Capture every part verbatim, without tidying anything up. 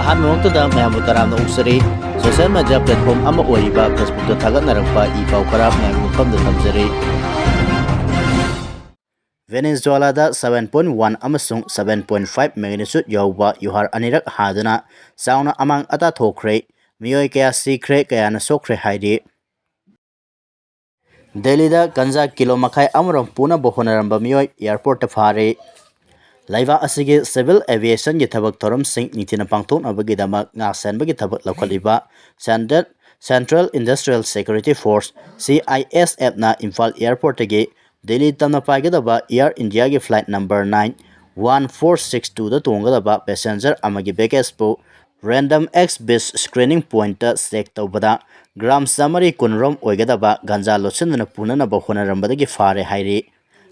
ꯑꯍꯥꯟꯕꯃꯛꯇꯗ ꯃꯌꯥꯝꯕꯨ ꯇꯔꯥꯝꯅ ꯑꯣꯛꯆꯔꯤ꯫ Social media platform ꯑꯃ ꯑꯣꯏꯔꯤꯕ Facebookꯇ ꯊꯥꯒꯠꯅꯔꯛꯄ ꯏ ꯄꯥꯎ ꯈꯔ ꯃꯌꯥꯝꯒꯤ ꯃꯐꯝꯗ ꯊꯝꯖꯔꯤ꯫ ꯚꯦꯅꯦꯖꯨꯋꯦꯂꯥꯗ seven point one ꯑꯃꯁꯨꯡ seven point five magnitude ꯌꯥꯎꯕ ꯌꯨꯍꯥꯔ ꯑꯅꯤꯔꯛ ꯍꯥꯗꯨꯅ ꯆꯥꯎꯅ ꯑꯃꯥꯡ ꯑꯇꯥ ꯊꯣꯛꯈ꯭ꯔꯦ꯫ ꯃꯤꯑꯣꯏ ꯀꯌꯥ ꯁꯤꯈ꯭ꯔꯦ, ꯀꯌꯥꯅ ꯁꯣꯛꯈ꯭ꯔꯦ ꯍꯥꯏꯔꯤ꯫ ꯗꯦꯜꯂꯤꯗ ꯒꯟꯖꯥ ꯀꯤꯂꯣ ꯃꯈꯥꯏ ꯑꯃꯔꯣꯝ ꯄꯨꯅꯕ ꯍꯣꯠꯅꯔꯝꯕ ꯃꯤꯑꯣꯏ airportꯇ ꯐꯥꯔꯦ꯫ ꯂꯩꯕꯥꯛ ꯑꯁꯤꯒꯤ civil aviationꯒꯤ ꯊꯕꯛ ꯊꯧꯔꯝꯁꯤꯡ ꯅꯤꯡꯊꯤꯅ ꯄꯥꯡꯊꯣꯛꯅꯕꯒꯤꯗꯃꯛ ꯉꯥꯛꯁꯦꯟꯕꯒꯤ ꯊꯕꯛ ꯂꯧꯈꯠꯂꯤꯕ Central, Central Industrial Security Force, CISFꯅ Imphal airportꯇꯒꯤ Delhi ꯇꯝꯅ ꯄꯥꯏꯒꯗꯕ Air Indiaꯒꯤ flight number nine one four six twoꯗ ꯇꯣꯡꯒꯗꯕ passenger ꯑꯃꯒꯤ baggageꯄꯨ Random Access screening pointꯇ check ꯇꯧꯕꯗ gram ꯆꯥꯃꯔꯤ ꯀꯨꯟꯔꯣꯝ ꯑꯣꯏꯒꯗꯕ ꯒꯟꯖꯥ ꯂꯣꯠꯁꯤꯟꯗꯨꯅ ꯄꯨꯅꯅꯕ ꯍꯣꯠꯅꯔꯝꯕꯗꯒꯤ ꯐꯥꯔꯦ ꯍꯥꯏꯔꯤ꯫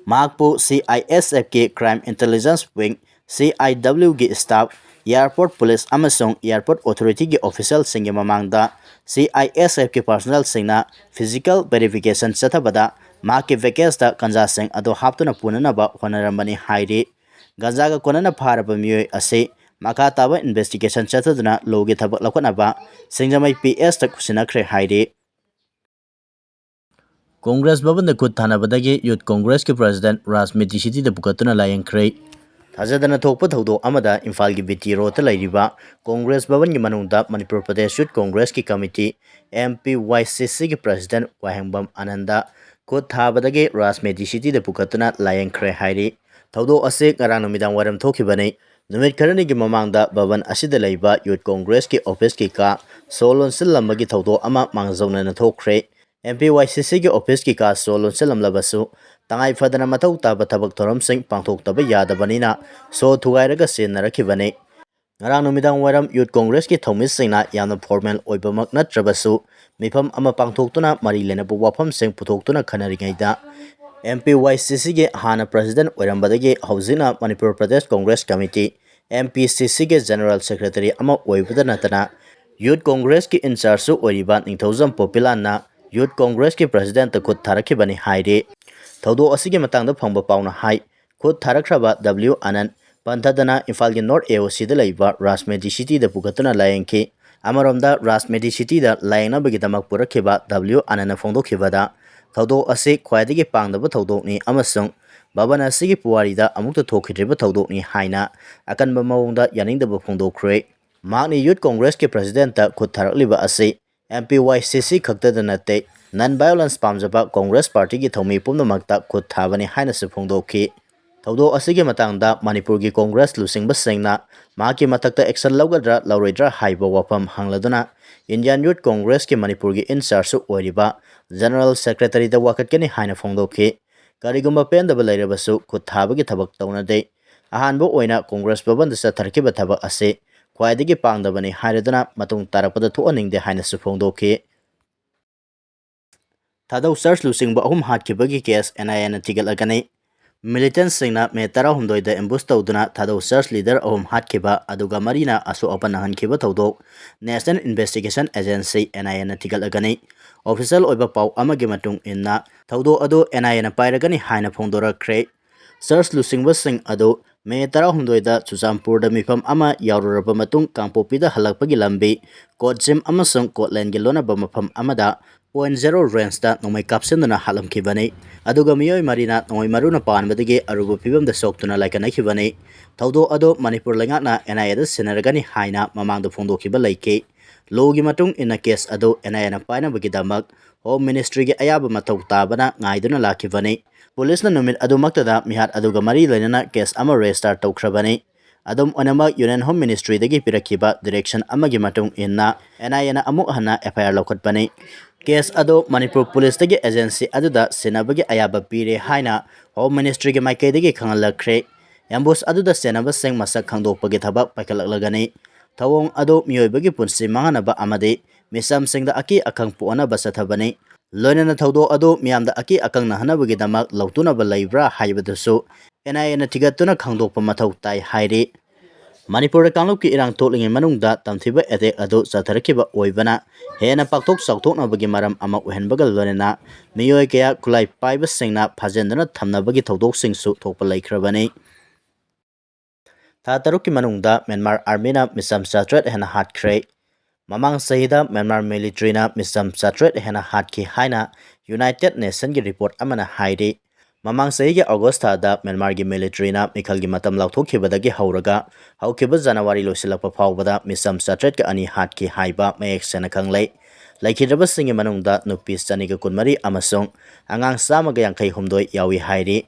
ꯃꯍꯥꯛꯄꯨ CISFꯀꯤ Crime Intelligence Wing, CIWꯒꯤ staff, airport police ꯑꯃꯁꯨꯡ airport authorityꯒꯤ officialꯁꯤꯡꯒꯤ ꯃꯃꯥꯡꯗ CISFꯀꯤ personnelꯁꯤꯡꯅ physical verification ꯆꯠꯊꯕꯗ ꯃꯍꯥꯛꯀꯤ baggageꯇ ꯒꯟꯖꯥꯁꯤꯡ ꯑꯗꯨ ꯍꯥꯞꯇꯨꯅ ꯄꯨꯅꯅꯕ ꯍꯣꯠꯅꯔꯝꯕꯅꯤ ꯍꯥꯏꯔꯤ꯫ ꯒꯟꯖꯥꯒ ꯀꯣꯟꯅꯅ ꯐꯥꯔꯕ ꯃꯤꯑꯣꯏ ꯑꯁꯤ ꯃꯈꯥ ꯇꯥꯕ investigation ꯆꯠꯊꯗꯨꯅ lawꯒꯤ ꯊꯕꯛ ꯂꯧꯈꯠꯅꯕ ꯁꯤꯡꯖꯃꯩ PSꯇ ꯈꯨꯠꯁꯤꯟꯅꯈ꯭ꯔꯦ ꯍꯥꯏꯔꯤ꯫ Congress ꯚꯕꯟꯗ ꯈꯨꯠ ꯊꯥꯅꯕꯗꯒꯤ Youth Congressꯀꯤ president ꯔꯥꯖ ꯃꯦꯗꯤ cityꯗ ꯄꯨꯈꯠꯇꯨꯅ ꯂꯥꯌꯦꯡꯈ꯭ꯔꯦ꯫ ꯊꯥꯖꯗꯅ ꯊꯣꯛꯄ ꯊꯧꯗꯣꯛ ꯑꯃꯗ ꯏꯝꯐꯥꯜꯒꯤ BT Roadꯇ ꯂꯩꯔꯤꯕ Congress ꯚꯕꯟꯒꯤ ꯃꯅꯨꯡꯗ Manipur Pradesh Youth Congressꯀꯤ committee, MPYCCꯒꯤ president ꯋꯥꯍꯦꯡꯕꯝ ꯑꯥꯅꯟꯗ ꯈꯨꯠ ꯊꯥꯕꯗꯒꯤ ꯔꯥꯖ ꯃꯦꯗꯤ cityꯗ ꯄꯨꯈꯠꯇꯨꯅ ꯂꯥꯌꯦꯡꯈ꯭ꯔꯦ ꯍꯥꯏꯔꯤ꯫ ꯊꯧꯗꯣꯛ ꯑꯁꯤ ꯉꯔꯥꯡ ꯅꯨꯃꯤꯗꯥꯡ ꯋꯥꯏꯔꯝ ꯊꯣꯛꯈꯤꯕꯅꯤ꯫ ꯅꯨꯃꯤꯠ ꯈꯔꯅꯤꯒꯤ ꯃꯃꯥꯡꯗ ꯚꯕꯟ ꯑꯁꯤꯗ ꯂꯩꯕ Youth Congressꯀꯤ officeꯀꯤ ꯀꯥ ꯁꯣ ꯂꯣꯟꯁꯤꯜꯂꯝꯕꯒꯤ ꯊꯧꯗꯣꯛ ꯑꯃ ꯃꯥꯡꯖꯧꯅꯅ ꯊꯣꯛꯈ꯭ꯔꯦ꯫ MPYCCꯒꯤ officeꯀꯤ ꯀꯥ ꯁꯣ ꯂꯣꯟꯁꯤꯜꯂꯝꯂꯕꯁꯨ ꯇꯉꯥꯏ ꯐꯗꯅ ꯃꯊꯧ ꯇꯥꯕ ꯊꯕꯛ ꯊꯧꯔꯝꯁꯤꯡ ꯄꯥꯡꯊꯣꯛꯇꯕ ꯌꯥꯗꯕꯅꯤꯅ ꯁꯣ ꯊꯨꯒꯥꯏꯔꯒ ꯆꯦꯟꯅꯔꯛꯈꯤꯕꯅꯤ꯫ ꯉꯔꯥꯡ ꯅꯨꯃꯤꯗꯥꯡ ꯋꯥꯏꯔꯝ Youth Congressꯀꯤ ꯊꯧꯃꯤꯁꯤꯡꯅ ꯌꯥꯝꯅ formal ꯑꯣꯏꯕꯃꯛ ꯅꯠꯇ꯭ꯔꯕꯁꯨ ꯃꯤꯐꯝ ꯑꯃ ꯄꯥꯡꯊꯣꯛꯇꯨꯅ ꯃꯔꯤ ꯂꯩꯅꯕ ꯋꯥꯐꯝꯁꯤꯡ ꯄꯨꯊꯣꯛꯇꯨꯅ ꯈꯟꯅꯔꯤꯉꯩꯗ MPYCCꯒꯤ ꯍꯥꯟꯅ president ꯑꯣꯏꯔꯝꯕꯗꯒꯤ ꯍꯧꯖꯤꯛꯅ Manipur Pradesh Congress Committee, MPCCꯒꯤ general secretary ꯑꯃ ꯑꯣꯏꯕꯗ ꯅꯠꯇꯅ Youth Congressꯀꯤ in chargeꯁꯨ ꯑꯣꯏꯔꯤꯕ ꯅꯤꯡꯊꯧꯖꯝ ꯄꯣꯄꯤꯂꯥꯟꯅ Youth Congressꯀꯤ presidentꯇ ꯈꯨꯠ ꯊꯥꯔꯛꯈꯤꯕꯅꯤ ꯍꯥꯏꯔꯤ꯫ ꯊꯧꯗꯣꯛ ꯑꯁꯤꯒꯤ ꯃꯇꯥꯡꯗ ꯐꯪꯕ ꯄꯥꯎꯅ ꯍꯥꯏ, ꯈꯨꯠ ꯊꯥꯔꯛꯈ꯭ꯔꯕ W ꯑꯥꯅꯟ ꯄꯟꯊꯗꯅ ꯏꯝꯐꯥꯜꯒꯤ ꯅꯣꯔꯠ ꯑꯦ ꯑꯣ ꯁꯤꯗ ꯂꯩꯕ ꯔꯥꯖꯃꯦꯗꯤ ꯁꯤꯇꯤꯗ ꯄꯨꯈꯠꯇꯨꯅ ꯂꯥꯌꯦꯡꯈꯤ꯫ ꯑꯃꯔꯣꯝꯗ ꯔꯥꯖꯃꯦꯗꯤ ꯁꯤꯇꯤꯗ ꯂꯥꯌꯦꯡꯅꯕꯒꯤꯗꯃꯛ ꯄꯨꯔꯛꯈꯤꯕ ꯗꯕ꯭ꯂꯤꯎ ꯑꯥꯅꯟꯗꯅ ꯐꯣꯡꯗꯣꯛꯈꯤꯕꯗ, ꯊꯧꯗꯣꯛ ꯑꯁꯤ ꯈ꯭ꯋꯥꯏꯗꯒꯤ ꯄꯥꯡꯗꯕ ꯊꯧꯗꯣꯛꯅꯤ ꯑꯃꯁꯨꯡ ꯚꯕꯟ ꯑꯁꯤꯒꯤ ꯄꯨꯋꯥꯔꯤꯗ ꯑꯃꯨꯛꯇ ꯊꯣꯛꯈꯤꯗ꯭ꯔꯤꯕ ꯊꯧꯗꯣꯛꯅꯤ ꯍꯥꯏꯅ ꯑꯀꯟꯕ ꯃꯑꯣꯡꯗ ꯌꯥꯅꯤꯡꯗꯕ ꯐꯣꯡꯗꯣꯛꯈ꯭ꯔꯦ꯫ ꯃꯍꯥꯛꯅ ꯌꯨꯠ ꯀꯣꯡꯒ꯭ꯔꯦꯁꯀꯤ ꯄ꯭ꯔꯁꯤꯗꯦꯟꯠꯇ ꯈꯨꯠ ꯊꯥꯔꯛꯂꯤꯕ ꯑꯁꯤ ꯑꯦꯝ ꯄꯤ ꯋꯥꯏ ꯁꯤ ꯁꯤ ꯈꯛꯇꯗ ꯅꯠꯇꯦ, ꯅꯟ ꯚꯥꯏꯑꯣꯂꯦꯟꯁ ꯄꯥꯝꯖꯕ ꯀꯣꯡꯒ꯭ꯔꯦꯁ ꯄꯥꯔꯇꯤꯒꯤ ꯊꯧꯃꯤ ꯄꯨꯝꯅꯃꯛꯇ ꯈꯨꯠ ꯊꯥꯕꯅꯤ ꯍꯥꯏꯅꯁꯨ ꯐꯣꯡꯗꯣꯛꯈꯤ꯫ ꯊꯧꯗꯣꯛ ꯑꯁꯤꯒꯤ ꯃꯇꯥꯡꯗ ꯃꯅꯤꯄꯨꯔꯒꯤ ꯀꯣꯡꯒ꯭ꯔꯦꯁ ꯂꯨꯆꯤꯡꯕꯁꯤꯡꯅ ꯃꯍꯥꯛꯀꯤ ꯃꯊꯛꯇ ꯑꯦꯛꯁꯟ ꯂꯧꯒꯗ꯭ꯔꯥ ꯂꯧꯔꯣꯏꯗ꯭ꯔꯥ ꯍꯥꯏꯕ ꯋꯥꯐꯝ ꯍꯪꯂꯗꯨꯅ, ꯏꯟꯗꯤꯌꯥꯟ ꯌꯨꯠ ꯀꯣꯡꯒ꯭ꯔꯦꯁꯀꯤ ꯃꯅꯤꯄꯨꯔꯒꯤ ꯏꯟꯆꯥꯔꯖꯁꯨ ꯑꯣꯏꯔꯤꯕ ꯖꯦꯅꯔꯦꯜ ꯁꯦꯀ꯭ꯔꯦꯇꯔꯤꯗ ꯋꯥꯀꯠꯀꯅꯤ ꯍꯥꯏꯅ ꯐꯣꯡꯗꯣꯛꯈꯤ꯫ ꯀꯔꯤꯒꯨꯝꯕ ꯄꯦꯟꯗꯕ ꯂꯩꯔꯕꯁꯨ ꯈꯨꯠ ꯊꯥꯕꯒꯤ ꯊꯕꯛ ꯇꯧꯅꯗꯦ꯫ ꯑꯍꯥꯟꯕ ꯑꯣꯏꯅ ꯀꯣꯡꯒ꯭ꯔꯦꯁ ꯚꯕꯟꯗ ꯆꯠꯊꯔꯛꯈꯤꯕ ꯊꯕꯛ ꯑꯁꯤ ꯈ꯭ꯋꯥꯏꯗꯒꯤ ꯄꯥꯡꯗꯕꯅꯤ ꯍꯥꯏꯔꯗꯨꯅ ꯃꯇꯨꯡ ꯇꯥꯔꯛꯄꯗ ꯊꯣꯛꯍꯟꯅꯤꯡꯗꯦ ꯍꯥꯏꯅꯁꯨ ꯐꯣꯡꯗꯣꯛꯈꯤ꯫ ꯊꯥꯗꯧ ꯆꯔꯆ ꯂꯨꯆꯤꯡꯕ ꯑꯍꯨꯝ ꯍꯥꯠꯈꯤꯕꯒꯤ ꯀꯦꯁ ꯑꯦꯟ ꯑꯥꯏ ꯑꯦꯅ ꯊꯤꯒꯠꯂꯒꯅꯤ꯫ ꯃꯤꯂꯤꯇꯦꯟꯠꯁꯤꯡꯅ ꯃꯦ ꯇꯔꯥꯍꯨꯝꯗꯣꯏꯗ ꯑꯦꯝꯕꯨꯁ ꯇꯧꯗꯨꯅ ꯊꯥꯗꯧ ꯆꯔꯆ ꯂꯤꯗꯔ ꯑꯍꯨꯝ ꯍꯥꯠꯈꯤꯕ ꯑꯗꯨꯒ ꯃꯔꯤꯅ ꯑꯁꯣꯛ ꯑꯄꯟ ꯅꯪꯍꯟꯈꯤꯕ ꯊꯧꯗꯣꯛ ꯅꯦꯁꯅꯦꯜ ꯏꯟꯚꯦꯁꯇꯤꯒꯦꯁꯟ ꯑꯦꯖꯦꯟꯁꯤ, ꯑꯦꯟ ꯑꯥꯏ ꯑꯦꯅ ꯊꯤꯒꯠꯂꯒꯅꯤ꯫ ꯑꯣꯐꯤꯁꯤꯌꯦꯜ ꯑꯣꯏꯕ ꯄꯥꯎ ꯑꯃꯒꯤ ꯃꯇꯨꯡ ꯏꯟꯅ, ꯊꯧꯗꯣꯛ ꯑꯗꯨ ꯑꯦꯟ ꯑꯥꯏ ꯑꯦꯅ ꯄꯥꯏꯔꯒꯅꯤ ꯍꯥꯏꯅ ꯐꯣꯡꯗꯣꯔꯛꯈ꯭ꯔꯦ꯫ ꯆꯔꯆ ꯂꯨꯆꯤꯡꯕꯁꯤꯡ ꯑꯗꯨ ꯃꯦ ꯇꯔꯥꯍꯨꯝꯗꯣꯏꯗ ꯆꯨꯔꯆꯥꯟꯄꯨꯔꯗ ꯃꯤꯐꯝ ꯑꯃ ꯌꯥꯎꯔꯨꯔꯕ ꯃꯇꯨꯡ ꯀꯥꯡꯄꯣꯛꯄꯤꯗ ꯍꯜꯂꯛꯄꯒꯤ ꯂꯝꯕꯤ ꯀꯣꯠꯖꯤꯝ ꯑꯃꯁꯨꯡ ꯀꯣꯠꯂꯦꯟꯒꯤ ꯂꯣꯟꯅꯕ ꯃꯐꯝ ꯑꯃꯗ ꯄꯣꯏꯟꯠ ꯖꯦꯔꯣ ꯔꯦꯟꯖꯇ ꯅꯣꯡꯃꯩ ꯀꯥꯞꯁꯤꯟꯗꯨꯅ ꯍꯥꯠꯂꯝꯈꯤꯕꯅꯤ꯫ ꯑꯗꯨꯒ ꯃꯤꯑꯣꯏ ꯃꯔꯤꯅ ꯅꯣꯡꯃꯩ ꯃꯔꯨꯅ ꯄꯥꯟꯕꯗꯒꯤ ꯑꯔꯨꯕ ꯐꯤꯕꯝꯗ ꯁꯣꯛꯇꯨꯅ ꯂꯥꯏꯀꯠꯅꯈꯤꯕꯅꯤ꯫ ꯊꯧꯗꯣꯛ ꯑꯗꯨ ꯃꯅꯤꯄꯨꯔ ꯂꯩꯉꯥꯛꯅ ꯑꯦꯟ ꯑꯥꯏ ꯑꯦꯗ ꯁꯤꯟꯅꯔꯒꯅꯤ ꯍꯥꯏꯅ ꯃꯃꯥꯡꯗ ꯐꯣꯡꯗꯣꯛꯈꯤꯕ ꯂꯩꯈꯤ꯫ ꯂꯣꯒꯤ ꯃꯇꯨꯡ ꯏꯟꯅ ꯀꯦꯁ ꯑꯗꯨ ꯑꯦꯟ ꯑꯥꯏ ꯑꯦꯅ ꯄꯥꯏꯅꯕꯒꯤꯗꯃꯛ ꯍꯣꯝ ꯃꯤꯅꯤꯁꯇ꯭ꯔꯤꯒꯤ ꯑꯌꯥꯕ ꯃꯊꯧ ꯇꯥꯕꯅ ꯉꯥꯏꯗꯨꯅ ꯂꯥꯛꯈꯤꯕꯅꯤ꯫ ꯄꯨꯂꯤꯁꯅ ꯅꯨꯃꯤꯠ ꯑꯗꯨꯃꯛꯇꯗ ꯃꯤꯍꯥꯠ ꯑꯗꯨꯒ ꯃꯔꯤ ꯂꯩꯅꯅ ꯀꯦꯁ ꯑꯃ ꯔꯦꯖꯤꯁꯇꯥꯔ ꯇꯧꯈ꯭ꯔꯕꯅꯤ꯫ ꯑꯗꯨꯝ ꯑꯣꯏꯅꯃꯛ, ꯌꯨꯅꯤꯌꯟ ꯍꯣꯝ ꯃꯤꯅꯤꯁꯇ꯭ꯔꯤꯗꯒꯤ ꯄꯤꯔꯛꯈꯤꯕ ꯗꯤꯔꯦꯛꯁꯟ ꯑꯃꯒꯤ ꯃꯇꯨꯡ ꯏꯟꯅ ꯑꯦꯟ ꯑꯥꯏ ꯑꯦꯅ ꯑꯃꯨꯛ ꯍꯟꯅ ꯑꯦꯐ ꯑꯥꯏ ꯑꯥꯔ ꯂꯧꯈꯠꯄꯅꯤ꯫ ꯀꯦꯁ ꯑꯗꯨ ꯃꯅꯤꯄꯨꯔ ꯄꯨꯂꯤꯁꯇꯒꯤ ꯑꯦꯖꯦꯟꯁꯤ ꯑꯗꯨꯗ ꯁꯤꯟꯅꯕꯒꯤ ꯑꯌꯥꯕ ꯄꯤꯔꯦ ꯍꯥꯏꯅ ꯍꯣꯝ ꯃꯤꯅꯤꯁꯇ꯭ꯔꯤꯒꯤ ꯃꯥꯏꯀꯩꯗꯒꯤ ꯈꯪꯍꯜꯂꯛꯈ꯭ꯔꯦ꯫ ꯑꯦꯝꯕꯨꯁ ꯑꯗꯨꯗ ꯁꯦꯟꯅꯕꯁꯤꯡ ꯃꯁꯛ ꯈꯪꯗꯣꯛꯄꯒꯤ ꯊꯕꯛ ꯄꯥꯏꯈꯠꯂꯛꯂꯒꯅꯤ꯫ ꯊꯧꯑꯣꯡ ꯑꯗꯨ ꯃꯤꯑꯣꯏꯕꯒꯤ ꯄꯨꯟꯁꯤ ꯃꯥꯡꯍꯟꯅꯕ ꯑꯃꯗꯤ ꯃꯤꯆꯝꯁꯤꯡꯗ ꯑꯀꯤ ꯑꯈꯪ ꯄꯣꯛꯍꯟꯅꯕ ꯆꯠꯊꯕꯅꯤ꯫ ꯂꯣꯏꯅꯅ ꯊꯧꯗꯣꯛ ꯑꯗꯨ ꯃꯤꯌꯥꯝꯗ ꯑꯀꯤ ꯑꯈꯪ ꯅꯪꯍꯟꯅꯕꯒꯤꯗꯃꯛ ꯂꯧꯇꯨꯅꯕ ꯂꯩꯕ꯭ꯔꯥ ꯍꯥꯏꯕꯗꯨꯁꯨ ꯑꯦꯟ ꯑꯥꯏ ꯑꯦꯅ ꯊꯤꯒꯠꯇꯨꯅ ꯈꯪꯗꯣꯛꯄ ꯃꯊꯧ ꯇꯥꯏ ꯍꯥꯏꯔꯤ꯫ ꯃꯅꯤꯄꯨꯔꯗ ꯀꯥꯡꯂꯨꯞꯀꯤ ꯏꯔꯥꯡ ꯊꯣꯛꯂꯤꯉꯩ ꯃꯅꯨꯡꯗ ꯇꯝꯊꯤꯕ ꯑꯦꯇꯦꯛ ꯑꯗꯨ ꯆꯠꯊꯔꯛꯈꯤꯕ ꯑꯣꯏꯕꯅ ꯍꯦꯟꯅ ꯄꯥꯛꯊꯣꯛ ꯆꯥꯎꯊꯣꯛꯅꯕꯒꯤ ꯃꯔꯝ ꯑꯃ ꯑꯣꯏꯍꯟꯕꯒ ꯂꯣꯏꯅꯅ ꯃꯤꯑꯣꯏ ꯀꯌꯥ ꯈꯨꯠꯂꯥꯏ ꯄꯥꯏꯕꯁꯤꯡꯅ ꯐꯥꯖꯤꯟꯗꯨꯅ ꯊꯝꯅꯕꯒꯤ ꯊꯧꯗꯣꯛꯁꯤꯡꯁꯨ ꯊꯣꯛꯄ ꯂꯩꯈ꯭ꯔꯕꯅꯤ꯫ ꯊꯥ ꯇꯔꯨꯛꯀꯤ ꯃꯅꯨꯡꯗ ꯃ꯭ꯌꯥꯟꯃꯥꯔ ꯑꯥꯔꯃꯤꯅ ꯃꯤꯆꯝ ꯆꯥꯇ꯭ꯔꯦꯠ ꯍꯦꯟꯅ ꯍꯥꯠꯈ꯭ꯔꯦ꯫ ꯃꯃꯥꯡ ꯆꯍꯤꯗ ꯃ꯭ꯌꯥꯟꯃꯥꯔ ꯃꯤꯂꯤꯇ꯭ꯔꯤꯅ ꯃꯤꯆꯝ ꯆꯥꯇ꯭ꯔꯦꯠ ꯍꯦꯟꯅ ꯍꯥꯠꯈꯤ ꯍꯥꯏꯅ ꯌꯨꯅꯥꯏꯇꯦꯗ ꯅꯦꯁꯟꯒꯤ ꯔꯤꯄꯣꯔꯠ ꯑꯃꯅ ꯍꯥꯏꯔꯤ꯫ ꯃꯃꯥꯡ ꯆꯍꯤꯒꯤ ꯑꯣꯒꯁ ꯊꯥꯗ ꯃ꯭ꯌꯥꯟꯃꯥꯔꯒꯤ ꯃꯤꯂꯤꯇ꯭ꯔꯤꯅ ꯃꯤꯈꯜꯒꯤ ꯃꯇꯝ ꯂꯥꯎꯊꯣꯛꯈꯤꯕꯗꯒꯤ ꯍꯧꯔꯒ ꯍꯧꯈꯤꯕ ꯖꯅꯋꯥꯔꯤ ꯂꯣꯏꯁꯤꯜꯂꯛꯄ ꯐꯥꯎꯕꯗ ꯃꯤꯆꯝ ꯆꯥꯇ꯭ꯔꯦꯠꯀ ꯑꯅꯤ ꯍꯥꯠꯈꯤ ꯍꯥꯏꯕ ꯃꯌꯦꯛ ꯁꯦꯡꯅ ꯈꯪꯂꯦ꯫ ꯂꯩꯈꯤꯗ꯭ꯔꯕꯁꯤꯡꯒꯤ ꯃꯅꯨꯡꯗ ꯅꯨꯄꯤ ꯆꯅꯤꯒ ꯀꯨꯟꯃꯔꯤ ꯑꯃꯁꯨꯡ ꯑꯉꯥꯡ ꯆꯥꯝꯃꯒ ꯌꯥꯡꯈꯩ ꯍꯨꯝꯗꯣꯏ ꯌꯥꯎꯏ ꯍꯥꯏꯔꯤ꯫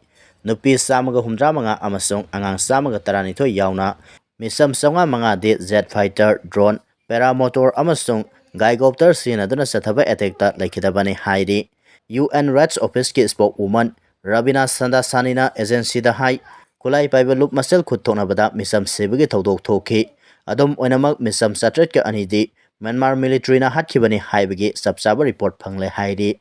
ꯅꯨꯄꯤ ꯆꯥꯝꯃꯒ ꯍꯨꯝꯗ꯭ꯔꯥ ꯃꯉꯥ ꯑꯃꯁꯨꯡ ꯑꯉꯥꯡ ꯆꯥꯝꯃꯒ ꯇꯔꯥꯅꯤꯊꯣꯏ ꯌꯥꯎꯅ ꯃꯤꯆꯝ ꯆꯥꯝꯃꯉꯥ ꯃꯉꯥꯗꯤ ꯖꯦꯠ ꯐꯥꯏꯇꯔ, ꯗ꯭ꯔꯣꯟ, ꯄꯦꯔꯥꯃꯣꯇꯣꯔ ꯑꯃꯁꯨꯡ ꯒꯥꯏꯀꯣꯞꯇꯔ ꯁꯤꯖꯤꯟꯅꯗꯨꯅ ꯆꯠꯊꯕ ꯑꯦꯇꯦꯛꯇ ꯂꯩꯈꯤꯗꯕꯅꯤ ꯍꯥꯏꯔꯤ꯫ ꯌꯨ ꯑꯦꯟ ꯔꯥꯏꯠꯁ ꯑꯣꯐꯤꯁꯀꯤ ꯁ꯭ꯄꯣꯛ ꯋꯨꯃꯟ ꯔꯕꯤꯅꯥ ꯁꯟꯗꯥꯁꯥꯅꯤꯅ ꯑꯦꯖꯦꯟꯁꯤꯗ ꯍꯥꯏ, ꯈꯨꯠꯂꯥꯏ ꯄꯥꯏꯕ ꯂꯨꯞ ꯃꯁꯦꯜ ꯈꯨꯠ ꯊꯣꯛꯅꯕꯗ ꯃꯤꯆꯝ ꯁꯤꯕꯒꯤ ꯊꯧꯗꯣꯛ ꯊꯣꯛꯈꯤ꯫ ꯑꯗꯨꯝ ꯑꯣꯏꯅꯃꯛ, ꯃꯤꯆꯝ ꯆꯥꯇ꯭ꯔꯦꯠꯀ ꯑꯅꯤꯗꯤ ꯃ꯭ꯌꯥꯟꯃꯥꯔ ꯃꯤꯂꯤꯇ꯭ꯔꯤꯅ ꯍꯥꯠꯈꯤꯕꯅꯤ ꯍꯥꯏꯕꯒꯤ ꯆꯞ ꯆꯥꯕ ꯔꯤꯄꯣꯔꯠ ꯐꯪꯂꯦ ꯍꯥꯏꯔꯤ꯫